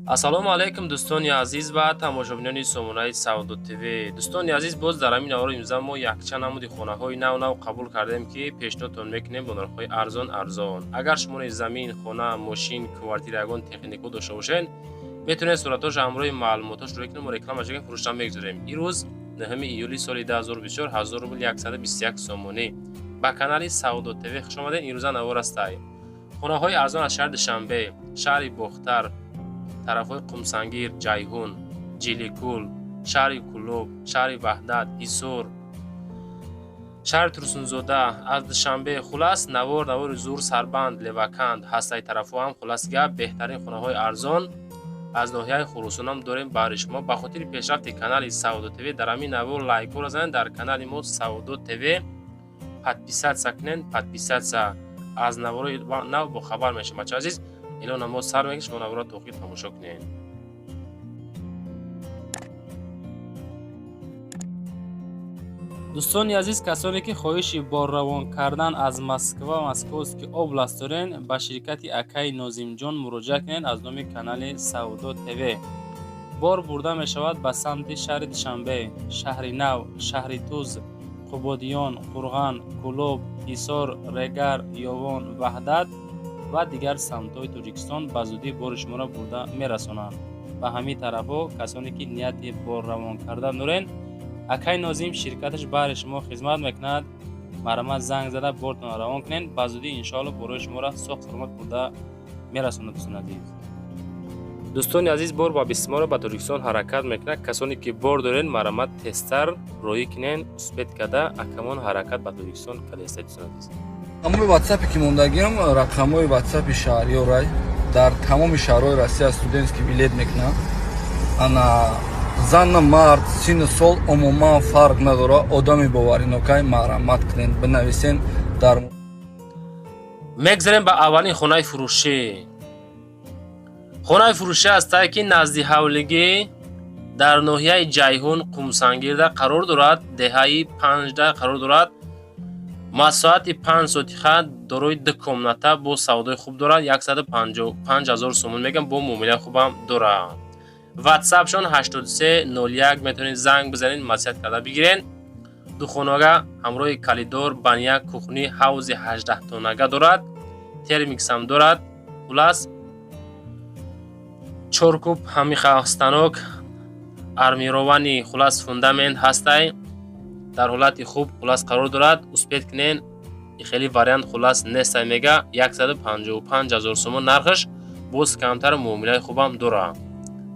Ассалому алайкум, дӯстони азиз ва тамошобинони сомонаи Савдо ТВ. Дӯстони азиз, боз дар ҳамин навори имрӯза мо якчанд намуди хонаҳои нав нав қабул кардем, ки пешниҳодтон мекунем бо нархҳои арзон арзон. Агар шумо низ замин, хона, мошин, квартира, ягон технико дошта бошед, метавонед суратҳоша ҳамроҳи маълумотҳош рӯй кунем, мо реклама шакли фурӯшта мегузорем. Ирӯз 9 июли соли 2024, 1000 рубл 121 сомонӣ. Ба канали Савдо ТВ хуш омадед. Имрӯза навор астай хонаҳои арзон аз шаҳри Душанбе, шаҳри Бохтар, тарафҳои Қумсангир, Ҷайҳун, Ҷиликул, шаҳри Кӯлоб, шаҳри Ваҳдат, Ҳисор, шаҳри Турсунзода, аз Душанбе. Хулас, навор навори зур, Сарбанд, Леваканд ҳастаи тарафҳо ҳам. Хулас гап, беҳтарин хонаҳои арзон аз ноҳияи Хуросонам дорем баҳри шумо. Ба хотири пешрафти канали Савдо ТВ дар ҳамин навор лайкҳоро занед, дар канали мо Савдо ТВ подписаться кунед, подписаться, аз наворои нав бохабар мешавед. Бачаҳо азиз, эълона мо сар мекунем, шумо наворро то охир тамошо кунед. Дӯстони азиз, касоне ки хоҳиши борравон кардан аз Москва, Московский область дорен, ба ширкати акаи Нозимҷон муроҷиат кунед. Аз номи канали Савдо ТВ бор бурда мешавад ба самти шаҳри Душанбе, Шаҳри Нав, Шаҳри Туз, Қубодиён, Қурған, Кӯлоб, Ҳисор, Регар, Ёвон, Ваҳдат ва дигар самтҳои Тоҷикистон. Ба зудӣ бори шуморо бурда мерасонанд ба ҳамин тарафҳо. Касоне ки нияти борравон кардан дорен, акаи Нозим ширкаташ баҳри шумо хизмат мекунад. Марҳамат, занг зада бортонро равон кунед. Ба зудӣ, иншоалло, борои шуморо соғ саломат бурда мерасонад. Дӯстони азиз, дӯстони азиз, бор ба бисморо ба Тоҷикистон ҳаракат мекунад. Касоне ки бор дорен, марҳамат, тезтар роҳӣ кунен, успеть карда акамон ҳаракат ба Тоҷикистон кардааста. Дӯстони азиз, Рақамҳои ватсапе ки мондагиам, рақамҳои ватсапи шаҳриёрай. Дар тамоми шаҳрҳои Россия студентский билет мекунам. Ана, зану мард, сину сол умуман фарқ надорад. Одами боваринокай, марҳамат кунед, бинависен дар Мегзарем ба аввалин хонаи фурӯшӣ. Хонаи фурӯшӣ ҳастае, ки назди ҳавлигӣ дар ноҳияи Ҷайҳун, Қумсангирда қарор дорад, деҳаи Панҷда қарор дорад. Масоҳати 5 сотиха, дорои ду комната, бо савдои хуб дорад. 155 000 сомон мегам, бо муомилаи хубам дорад. Ватсапшон 8301, метавонед занг бизанед, маслиҳат карда бигирен. Духонага ҳамроҳи коридор, баня, кухни, ҳавзи 18-тонага дорад, термиксам дорад. Хулас, чор куб ҳамиха станок армированный, хулас, фундамент ҳастай, дар ҳолати хуб, хулас, қарор дорад. Успеть кунен, хеле вариант, хулас, нестай. Мега, 155 000 сомон нархаш, боз камтар, муомилаи хубам дорад.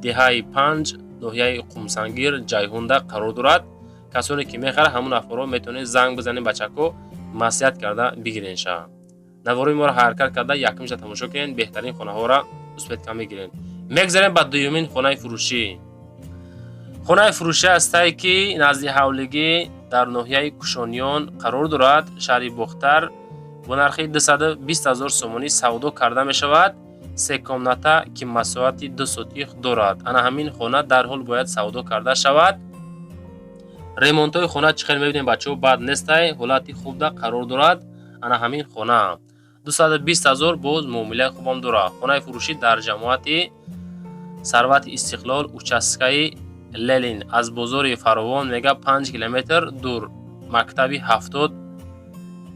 Деҳаи Панҷ, ноҳияи Қумсангир, Ҷайҳунда қарор дорад. Касоне ки мехарад, ҳамон нафарҳо метавонед занг бизанед, бачако, маслиҳат карда бигиренша. Наворои моро ҳаракат карда якумша тамошо кунед, беҳтарин хонаҳоро успеть ка мегиред. Мегзарем ба дуюмин хонаи фурӯшӣ. Хонаи фурӯшӣ ҳастае, ки назди ҳавлигӣ дар ноҳияи Кушониён қарор дорад, шаҳри Бохтар, бо нархи 220 000 сомонӣ савдо карда мешавад. Се комната, ки масоҳати 2 сотих дорад. Ана ҳамин хона дарҳол бояд савдо карда шавад. Ремонтҳои хона чӣ хел мебинем, бачаҳо, бад нестай, ҳолати хубда қарор дорад. Ана ҳамин хона 220 000, боз муомилаи хубам дорад. Хонаи фурӯшӣ дар ҷамоати Сарвати Истиқлол, участкаи Ленин, аз бозори Фаровон, мега, 5 километр дур, мактаби 70,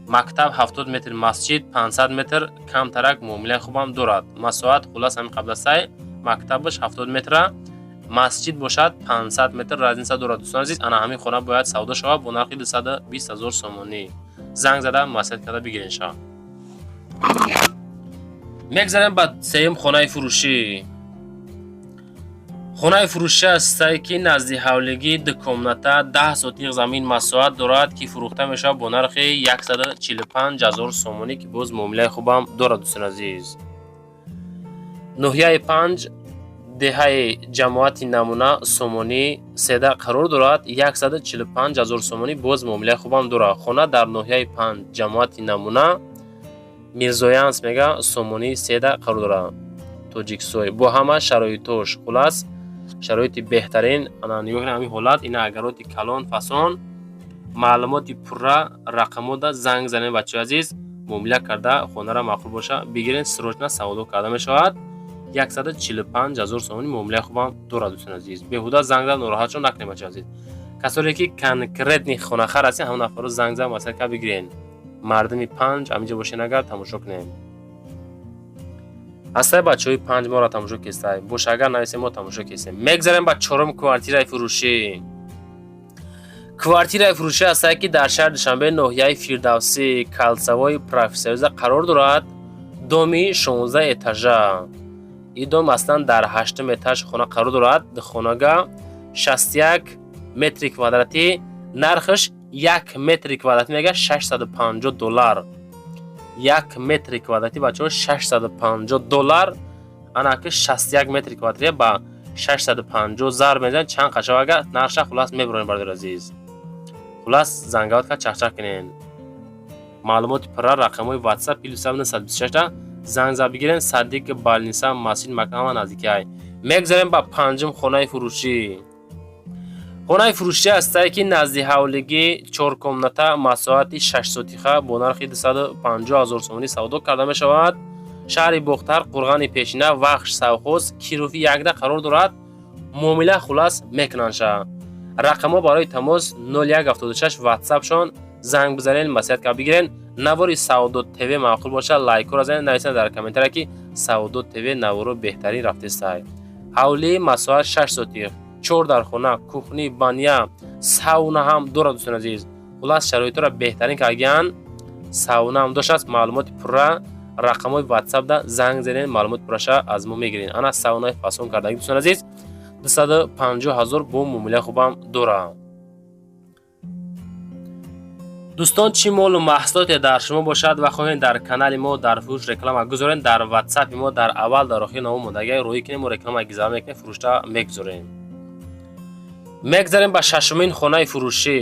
мактаб 70 метр, масҷид 500 метр камтарак. Муомилаи хубам дорад. Масоҳат, хулас, ҳамин қабласай, мактабаш 70 метра, масҷид бошад 500 метр разница дорад. Дӯстони азиз, ана ҳамин хона бояд савдо шавад бо нархи 220 000 сомонӣ. Занг зада маслиҳат карда бигирен ша. Мегзарем ба сеюм хонаи фурӯшӣ. Хонаи фурӯшӣ ҳастае, ки назди ҳавлигӣ, ду комната, 10 сотих замин масоҳат дорад, ки фурӯхта мешавад бо нархи 145 000 сомонӣ, ки боз муомилаи хубам дорад. Дӯстони азиз, ноҳияи Панҷ, деҳаи ҷамоати Намуна, сомонӣ седа қарор дорад. 145 000 сомонӣ, боз муомилаи хубам дорад. Хона дар ноҳияи Панҷ, ҷамоати Намуна, Мирзоянс, мега, сомонӣ седа қарор дорад. Тоҷиксой бо ҳама шароитош, хулас, шароити беҳтарин. Ана, нигоҳ кунед, ҳамин ҳолат, ина агароти калон фасон. Маълумоти пурра рақамода занг занед, бачаҳои азиз, муомила карда, хонара маъқул боша, бигирен. Срочно савдо карда мешавад. 145 000 сомонӣ муомилаи хубам дорад дӯстони азиз. Беҳуда занг зад нороҳатшон накунем бачаи азиз. Касоне ки конкретный хонахар ҳастен, ҳамон нафарро занг зад масъала ка бигирен. Мардуми 5 ҳаминҷо бошен агар тамошо кунем. Ҳастай бачаҳои 5 моро тамошо кестай. Бош агар нависем мо тамошо кесем. Мегзарем ба чорум квартираи фурӯшӣ. Квартираи фурӯшӣ ҳастае ки дар шаҳри Душанбе ноҳияи Фирдавсӣ калсавои профсоюза қарор дорад. Доми 16 этажа. Ин дом аслан дар 8 этаж хона қарор дорад. Хонага 61 метри квадратӣ, нархаш 1 метри квадратӣ мега 650 доллар. 1 метри квадратӣ бачаҳо 650 доллар. Ана ки 61 метри квадратӣ ба 650 зарб мезанед, чанд қашава агар нархша хулас мебиронед бародари азиз. Хулас зангават ка чахчах кунед. Маълумоти пурра рақамҳои WhatsApp +926 занг зад бигирен. Садик, больница, масҷид, макон ва наздикиай. Мегзарем ба панҷум хонаи фурӯшӣ. Хонаи фурӯшӣ ҳастае ки назди ҳавлигӣ 4 комната масоҳати 6 сотиха бо нархи 250 000 сомонӣ савдо карда мешавад. Шаҳри Бохтар, Қурғани пешина, Вахш, совхоз, Кирови 1 қарор дорад. Муомила хулас мекунандша. Рақамҳо барои тамос 0176 WhatsApp-шон занг бизанед, маслиҳат ка бигирен. Навори Савдо ТВ маъқул бошад, лайкҳоро занед, нависед дар комментария ки Савдо ТВ наворо беҳтарин рафтестай. Ҳавлӣ масоҳат 6 сотих, 4 дархона, кухни, баня, сауна ҳам дорад дӯстони азиз. Хулас шароитҳоро беҳтарин кардагианд. Сауна ҳам доштааст. Маълумоти пурра рақамҳои WhatsApp-да занг занед, маълумоти пурраша аз мо мегиред. Ана саунаи фасон кардаги дӯстони азиз 250 000 бо муомилаи хубам дорад. Дӯстон, чӣ молу маҳсулоте дар шумо бошад ва хоҳед дар канали мо дар фурӯш реклама гузоред, дар WhatsApp-и мо дар аввал дар охир наво мондагиа роҳӣ кунем, мо реклама гизар мекунем, фурӯшта мегузорем. Мегзарем ба шашумин хонаи фурӯшӣ.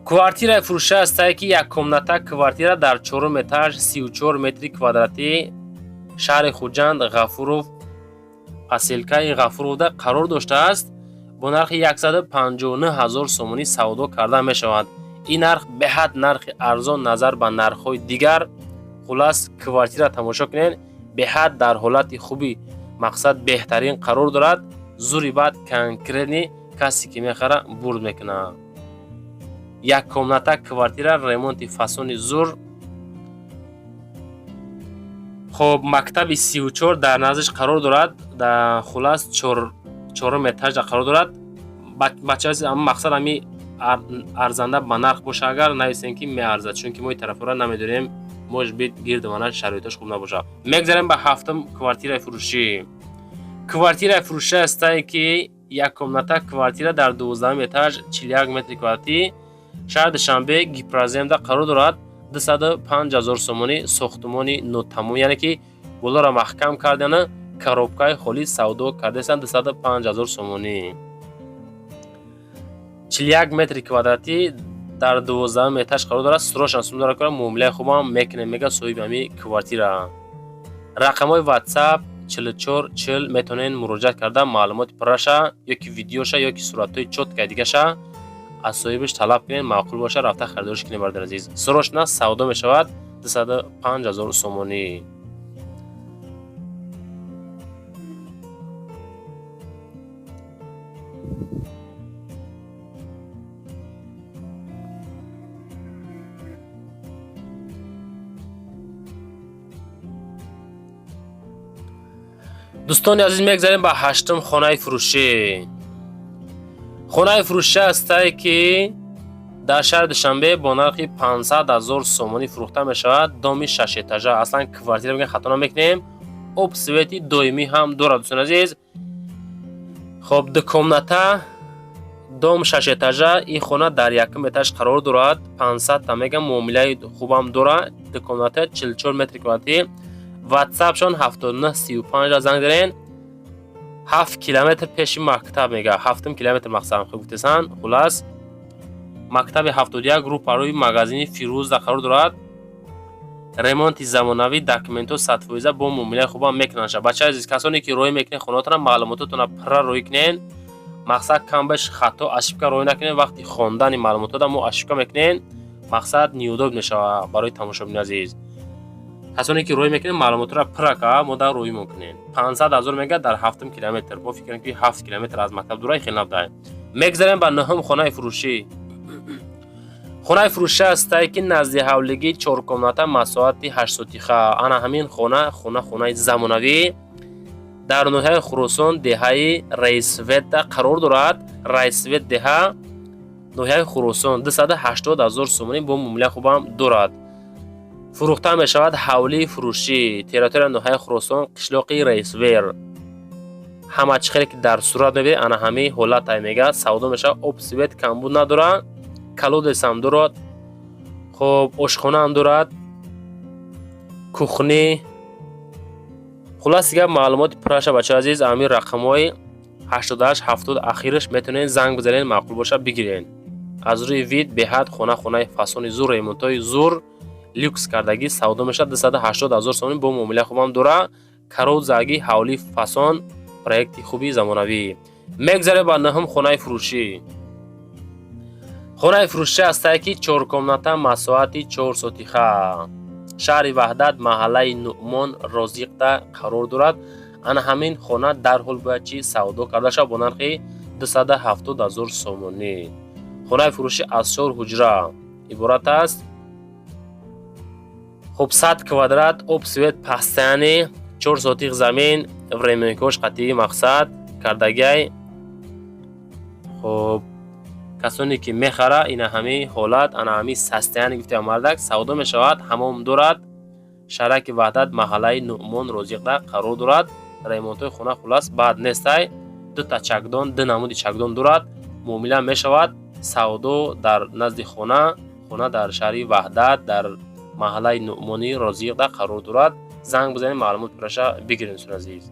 Квартираи фурӯшӣ ҳастае ки як комната квартира дар 4 этаж 34 метри квадратӣ шаҳри Хуҷанд Ғафуров поселкаи Ғафуровда қарор доштааст. Бо нархи 159 000 сомонӣ савдо карда мешавад. Ин нарх беҳад нархи арзон назар ба нархҳои дигар. Хулас квартира тамошо кунед, беҳад дар ҳолати хуби мақсад беҳтарин қарор дорад. Зури баъд конкретный касе ки мехара бурд мекунад. Як комната квартира, ремонти фасони зур. Хоб, мактаби 34 дар наздиш қарор дорад. Дар хулас чорум этажда қарор дорад. Бачаҳо, мақсад ҳами арзанда ба нарх боша, агар нависем ки меарзад, чунки мо ин тарафҳоро намедонем, может быть гирду мана шароиташ хуб набошад. Мегзарем ба ҳафтум квартираи фурӯшӣ. Квартираи фурӯшӣ ҳастае ки як комната квартира дар 12 этаж 41 метри квадратӣ шаҳри Душанбе Гипроземда қарор дорад. 205 000 сомонӣ, сохтумони нотамом, яъне ки болоро маҳкам кардана, коробкаи холӣ савдо кардаистанд 205 000 сомонӣ. 41 метри квадратӣ дар 12 этаж қарор дорад. Срочно сум дора кора, муомилаи хубам мекунем, мега соҳиби ҳами квартира. Рақамҳои WhatsApp 44 40 метавонед муроҷиат карда, маълумоти пурраша ёки видеоша ёки суратҳои чёткаи дигаша аз соҳибаш талаб кунед, маъқул боша рафта харидориш кунед бародари азиз. Срочно савдо мешавад 205 000 сомонӣ. Дӯстони азиз, мегзарем ба ҳаштум хонаи фурӯшӣ. Хонаи фурӯшӣ ҳастае ки дар шаҳри Душанбе бо нархи 500 000 сомонӣ фурӯхта мешавад. Доми шашэтажа, аслан квартира мегӯем, хато намекунем. Об, свети доимӣ ҳам дорад дӯстони азиз. Хоб, ду комната, дом шашэтажа, ин хона дар якум этаж қарор дорад. 500 та мегам, муомилаи хубам дорад. Ду комната 44 метри квадратӣ. WhatsApp-шон 79 35 занг дарен. 7 километр пеши мактаб мега, 7 километр мақсадам хуб гуфтесан. Хулас мактаби 71 рӯпарӯи магазини Фирӯзда қарор дорад. Ремонти замонавӣ, документҳо 100%, бо муомилаи хубам мекунанд. Бачаи азиз, касоне ки роҳӣ мекунед хонаотона, маълумототона пурра роҳӣ кунед. Мақсад камбеш хато ошибка роҳӣ накунед. Вақти хондани маълумотода мо ошибка мекунем, мақсад неудоб мешавад барои тамошобини азиз. Касоне ки рӯй мекунем, маълумотро пурра ка мо дар рӯй мекунем. 500 ҳазор мега, дар ҳафтум километр. Бо фикр ки 7 километр аз мактаб дура, хел набудай. Мегзарем ба нӯҳум хонаи фурӯшӣ. Хонаи фурӯшӣ ҳастае, ки назди ҳавлигӣ, чоркомната, масоҳати 8 сотиха. Ана ҳамин хона, хонаи замонавӣ дар ноҳияи Хуросон, деҳаи Раисветда қарор дорад. Раисвет деҳа, ноҳияи Хуросон. 280 ҳазор сомонӣ, бо муомила хубам дорад. Фурӯхта мешавад ҳавлии фурӯшӣ, территория ноҳияи Хуросон, қишлоқи Раисвер. Ҳама чӣ хеле ки дар сурат мебинед, ана ҳамин ҳолатай мега савдо мешавад. Об, свет камбуд надорад, колодец ам дорад, хоб, ошхонаам дорад, кухня. Хулас дигар маълумоти пурраша, бачаи азиз, ҳамин рақамҳои 88 70 ахираш метавонед занг бизанед, маъқул боша, бигиред. Аз рӯи вид беҳад хона, хонаи фасони зур, ремонтҳои зур, люкс кардагӣ савдо мешавад. 280 ҳазор сомонӣ, бо муомила хубам дора. Карозаги ҳавлии фасон, проекти хуби замонавӣ. Мегзарем ба нӯҳум хонаи фурӯшӣ. Хонаи фурӯшӣ ҳастае, ки чоркомната, масоҳати 4 сотиха, шаҳри Ваҳдат, маҳаллаи Нуъмон Розиқда қарор дорад. Ана ҳамин хона дарҳол бояд чи савдо карда шавад бо нархи 270 ҳазор сомонӣ. Хонаи фурӯшӣ аз чор ҳуҷра иборат аст. Хуб, 100 квадрат, об, свет постоянный, 4 сотих замин, временкош қатъии мақсад кардагиай. Хуб, касоне ки мехара, ина ҳамин ҳолат, ана ҳамин состояние гуфтия мардак савдо мешавад. Ҳамом дорад. Шаҳраки Ваҳдат, маҳаллаи Нуъмон Розиқда қарор дорад. Ремонтҳои хона хулас бад нестай. Дута чакдон, ду намуди чакдон дорад. Муомила мешавад. Савдо дар назди хона. Хона дар шаҳри Ваҳдат, дар маҳаллаи Нуъмонӣ Розиқда қарор дорад. Занг бизанед, маълумот пурраша бигиред, дӯстони азиз.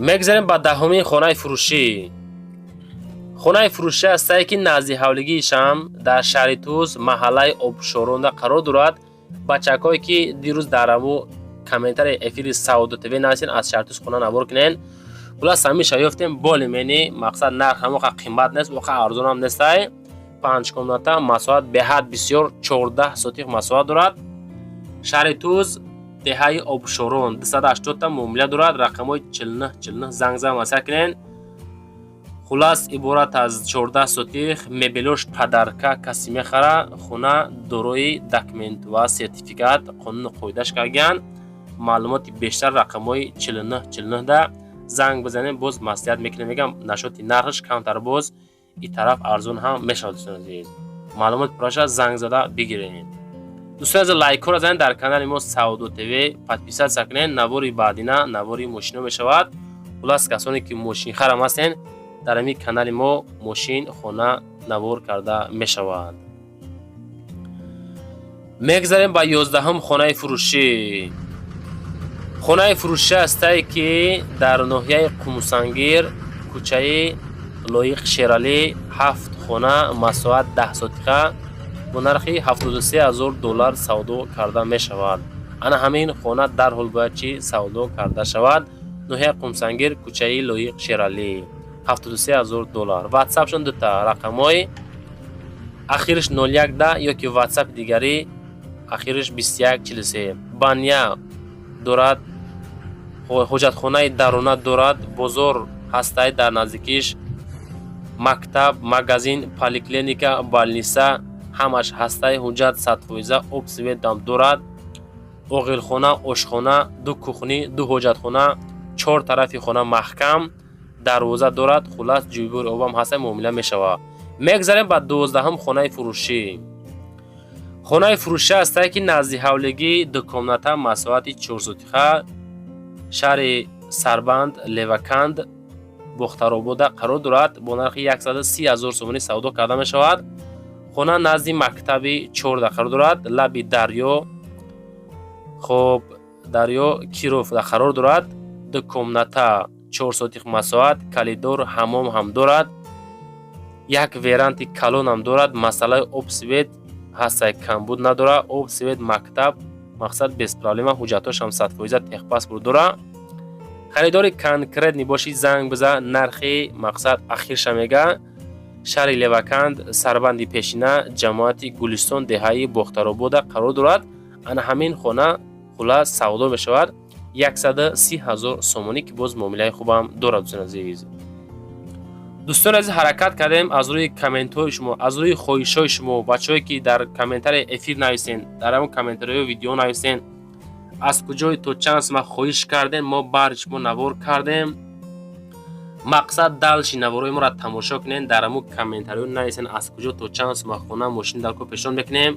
Мегзарем ба даҳумин хонаи фурӯшӣ. Хонаи фурӯшӣ ҳастае, ки назди ҳавлигии шам, дар шаҳри Тӯз, маҳаллаи Обшоронда қарор дорад. Бачакҳое ки дирӯз дар аму комментарии эфири Савдо ТВ нависен, аз шаҳри Тӯз хона навор кунен. Хулас, ҳамиша ёфтем болимени. Мақсад, нарх ҳамоқа қимат нест, воқа арзонам нестай. Панҷ комната, масоҳат беҳад бисёр, 14 сотих масоҳат дорад. Шаҳри Тӯз, деҳаи Обшорон, 280-та муомила дорад. Рақамҳои 49 49 занг зан, масъала кунен. Хулас, иборат аз 14 сотих, мебелош подарка. Касе мехара, хона дорои документ ва сертификат, қонуну қоидаш кардагиянд. Маълумоти бештар рақамҳои 49 49 да занг бизанем, боз маслиҳат мекунем. Мегам, нашоти нархш камтар, боз и тараф арзон ҳам мешавад. Дӯстони азиз, маълумот пурраша занг зада бигиред. Дӯстони азиз, лайкҳоро занед, дар канали мо Савдо ТВ подписаться кунед. Навори баъдина навори мошино мешавад. Хулас, касоне ки мошинхарам ҳастен, дар ҳамин канали мо мошин, хона навор карда мешавад. Мегзарем ба 11-ум хонаи фурӯшӣ. Хонаи фурӯшӣ ҳастае, ки дар ноҳияи Қумсангир, кӯчаи Лоиқ Шералӣ, ҳафт хона, масоҳат 10 сотиха, бо нархи 73 ҳазор доллар савдо карда мешавад. Ана ҳамин хона дарҳол бояд чӣ савдо карда шавад. Ноҳияи Қумсангир, кӯчаи Лоиқ Шералӣ, 73 ҳазор доллар. Ватсапшон дута рақамҳои ахириш 01 да ёки ватсапи дигарӣ ахириш 21 43. Баня дорад, ҳоҷатхонаи дарона дорад, бозор ҳастай дар наздикиш, мактаб, магазин, поликлиника, больница ҳамаш ҳастай. Ҳуҷҷат 100%, об, светам дорад. Оғилхона, ошхона, ду кухня, ду ҳоҷатхона, чор тарафи хона маҳкам, дарвоза дорад. Хулас, ҷӯйбори обам ҳастай, муомила мешавад. Мегзарем ба 12-ум хонаи фурӯшӣ. Хонаи фурӯшӣ ҳастае, ки назди ҳавлигӣ, дукомната, масоҳати 4 сотиха, шаҳри Сарбанд, Леваканд, Бохтаробода қарор дорад. Бо нархи 130 ҳазор сомонӣ савдо карда мешавад. Хона назди мактаби 14 қарор дорад, лаби дарё, хоб, дарё Киров қарор дорад. Ду комната, 4 сотих масоҳат, коридор, ҳамом ҳам дорад, як веранди калонам дорад. Масъалаи об, свет ҳастай, камбуд надорад. Об, свет, мактаб, мақсад, без проблема. Ҳуҷҷатҳошам 100%, техпаспорт дорад. Харидори конкретный бошӣ, занг биза. Нархи, мақсад, ахирша мега. Шаҳри Леваканд, сарбанди пешина, ҷамоати Гулистон, деҳаи Бохтаробода қарор дорад. Ана ҳамин хона, хулас, савдо мешавад 130 ҳазор сомонӣ, ки боз муомилаи хубам дорад. Дӯстони азиз, дӯстони азиз, ҳаракат кардем аз рӯи комментҳои шумо, аз рӯи хоҳишҳои шумо, бачаҳое ки дар комментарии эфир нависен, дар ҳамон комментариҳои видео нависен, аз куҷои то чанд сума хоҳиш кардем, мо баъди шумо навор кардем. Мақсад, дальше наворои моро тамошо кунен, дар ҳамун комментариҳо нависен, аз куҷо то чанд сума хона, мошин дар ко пешон мекунем.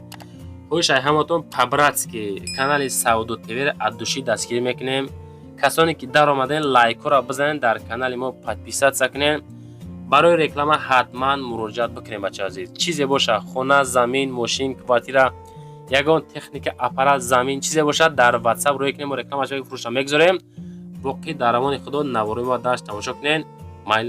Хоҳиш ай ҳаматон, по-братски канали Савдо ТВ от души дастгирӣ мекунем. Касоне ки даромаден, лайкҳоро бизанед, дар канали мо подписаться кунед. Барои реклама ҳатман муроҷиат бикунем. Бача азиз, чизе боша, хона, замин, мошин, квартира, ягон техника, аппарат, замин, чизе бошад, дар Ватсап рӯй кунем, мо рекламаша фурӯша мегузорем. Боқӣ дар амони Худо, наворои мо дашт тамошо кунед. Майли.